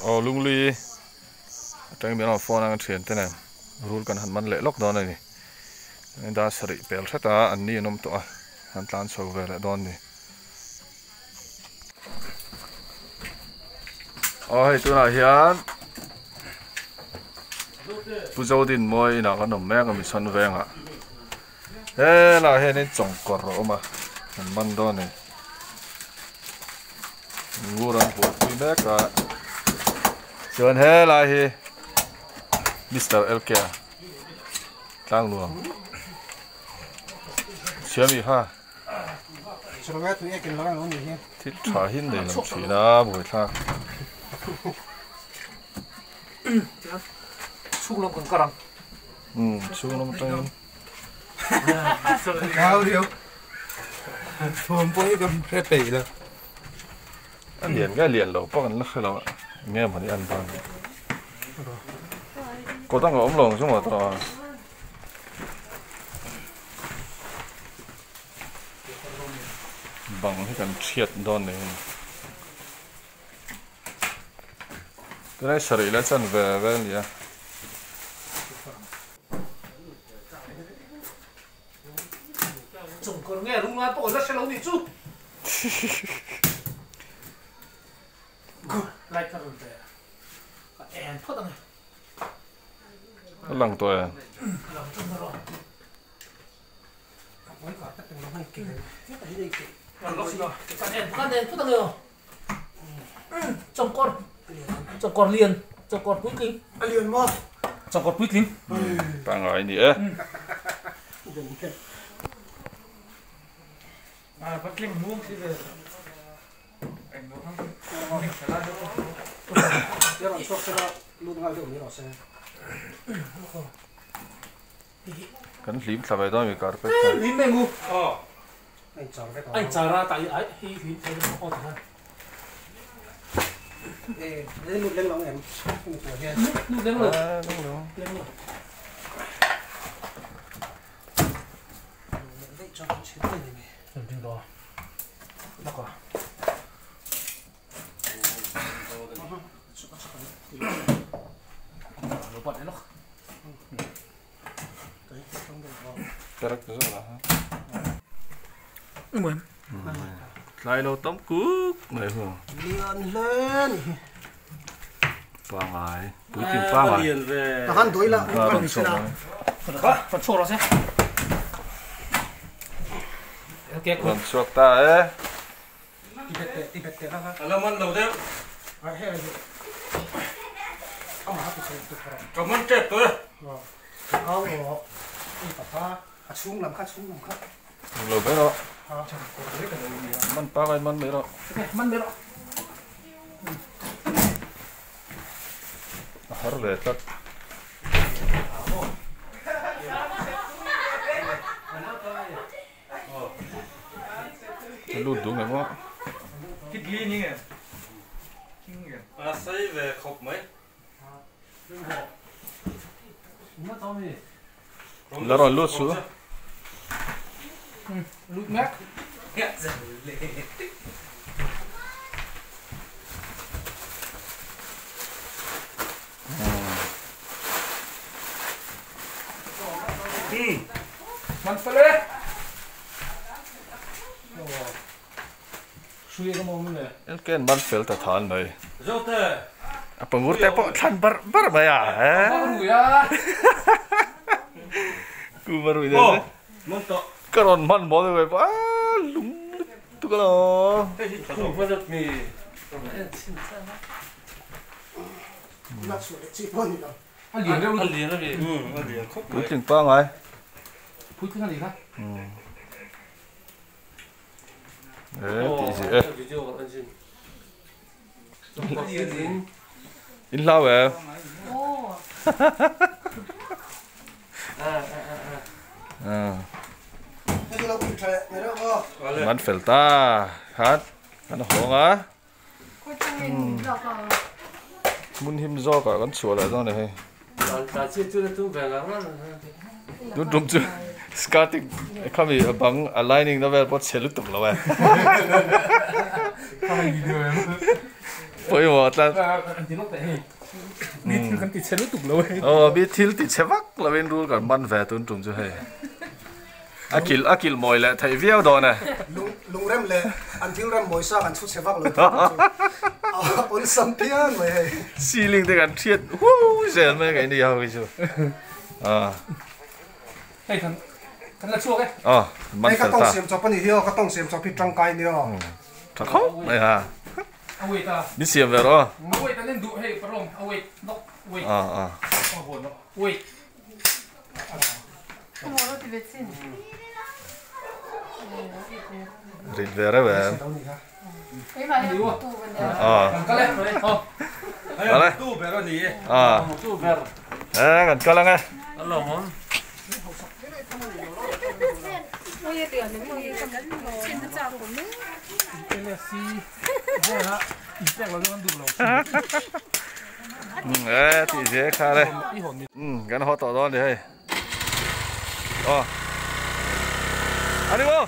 Aw lunglui atangin min rawn phone a kan thiante nen rul kan han man leh lawk dawn a ni. Dar sarih pel hret a an ni an awm tawh a an tlan chho ve leh dawn a ni. Aw hei tunah hian Pu Zodinmawi inah kan awm mek a Mission vengah. Helaiah hianin chawngkawr a awm a an man dawn a ni. Ngur an buaipui mek a chuan helai hi Mister LK a tlangnuam siami kha thil tha hi nei lo thin a buaithlak. Umm chhung lam atangin. Kau riau. Thawm pawh hi ka hre peih lo. A lian nge lian lo pawh kan la hre lo a nge mawni an ban. Kaw dang a awm lo ang chu maw tawh a. Bang hi kan thiat dawn nei a ni. Tunai sarih la chan ve vel a ni a. Chawngkawr nge rung lai pawh la hre lo nih chu. Light ka rawn ve a, ka en phawt ang e. A lang tawh e. A lang tawh erawh. Kan en phawt ang e aw. Chawngkawr chawngkawr lian chawngkawr puitling a lian maw chawngkawr puitling pangai ni e a patling muang si ve Kan hlim thla ve dawn mi carpet kha. Hlim mai ngu. Ai char a tai ai hi hlim thei lo aw tikhan. Eh, lut leng lo em. Lut leng lo. Leng lo. Ding do. Naka. Lo pat elok. Tlai lo tam kuk mai hu. Lian hle ni hi. Pangai. Puitlin pangai. Lian ve. Ta han doi la. Kan chhuak ang. Ka kan chhuak rawh se. Kan chhuak ta e. A la man lo deuh. Ka man tep tawh e. Lo mai rawh. Man pangai man mai rawh. Man mai rawh. A har ve tlat. A lut duh ngei maw? A sei ve khawp mai. La rawn lut suh. Lut mek. Man fel e. Hrui ka mawm le. Elken man fel ta than mai. Zote. A pangur te pawh thlan bar bar mai a. Pangur a. Ku marui de. Man to. Ka rawn hman maw deuh a lung lutuk a lo. Ku hmanat mi. A lian reuh A lian a ni. A lian khawp mai. Puitling pangai. Puitling a ni kha. E tih zih e. In hlau e. Man fel ta khan kan hawng a. Hmun him zawk ah kan chhuah leh dawn a ni hei. Tun tum chu skirting khami bang a lining na vel pawh chhe lutuk lo e. Pawimawh tlat. An ti lawk teh hei. Mi thil kan ti chhe lutuk lo hei. Aw mi thil ti chhe vak lovin rul kan man ve tun tum chu hei. A kilh a kilh mawi leh theih viau dawn e. Lung lungrem leh an thil rem mawi sa kan chhu chhe vak lo tun tum chu a awlsam phian mai hei. Ceiling te kan thiat huau zel mai ka ini ho hi chu. Ah. Hei kan kan la chhuak e. Aw man Hei ka fel tawng ta. siam chawp a nih hi aw ka tawng siam chawp hi tangkai nia aw. Tha khawp mai ha. A weight a. Min siam ve rawh aw. A weight an en duh hei parawm a weight nawk weight. Ah ah. Aw hawn nawk weight. Rit ve reuh em. Ah. Kan kal e. Aw. Kal e. Tu ber a ni e. Ah. Tu ber. Eh kan kal ang e. A lawm awm. Eh tih zel kha le. Um kan haw tawh dawn ni hei. Aw. Ani maw?